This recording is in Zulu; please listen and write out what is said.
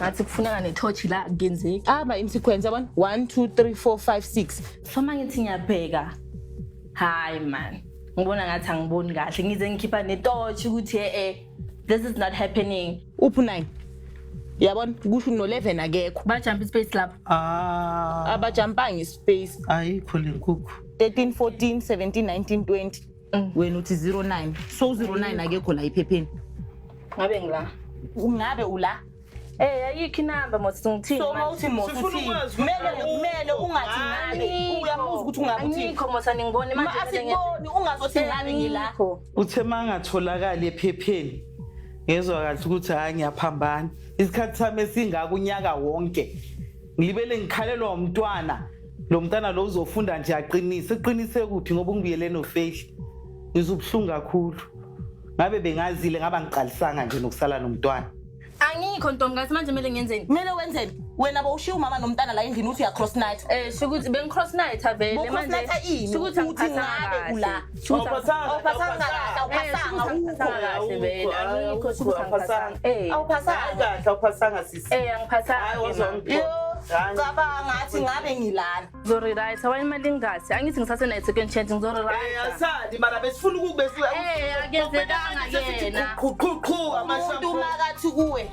Ngathi kufuneka nethotshi la kungenzeki. Aba in sequence yabona 1 2 3 4 5 6. So mangithi ngiyabheka. Hayi man. Ngibona ngathi angiboni kahle. Ngize ngikhipha netotshi ukuthi eh this is not happening. Uphi 9? Yabona kusho no 11 akekho. Bajump ispace lapho. Ah, Abajampanga ispace. Ayikho le nkukhu. 13 14 17 19 20. Wena uthi 09. So 09 akekho la iphepheni. Ngabe ngila. Ungabe ula. Eh ayikho inamba mos ngithini. So mawuthi mos Sifuna uthini? ukwazi Kumele ukuthi kumele ungathi ngabe Angikho. uyamuzwa ukuthi ungabe uthini. Angikho mos aningiboni Ma manje. asikuboni ungazothi ngabe ngila. Angikho. Uthe mangatholakali ephepheni ngezwa kahle ukuthi hayi ngiyaphambana. Isikhathi sami esingaka unyaka wonke ngilibele ngikhalelwa umntwana. Lo mntana lo uzofunda nje aqinise, uqinise kuphi ngoba ungibuyele nofehli. Ngizwa ubuhlungu kakhulu. Ngabe bengazile ngaba ngiqalisanga nje nokusala nomntwana. Angikho ntombi ngathi manje kumele ngenzeni? Kumele wenzeni? Wena bowushiya umama nomntana la endlini uthi uya cross night. Eh shukuthi bengi cross night vele Bo-cross manje. night ini? Shukuthi Uthi angiphathanga ngabe kahle. ula. Shukuthi Awuphathanga Awuphasanga kahle, awuphasanga Eh, awukho. kahle vele. Angikho shukuthi angiphathanga. Eh. Awuphasanga. Hayi kahle awuphasanga sisi. Eh angiphathanga. Hayi wazwa Yo, cabanga ngathi ngabe ngilana. Ngizorewrite why imali ingasi? Angithi ngisase nayo second chance ngizorewrite. Eh asali mara besifuna ukubese. Eh akenzekanga yena. Qhu qhu qhu Umuntu makathi kuwe.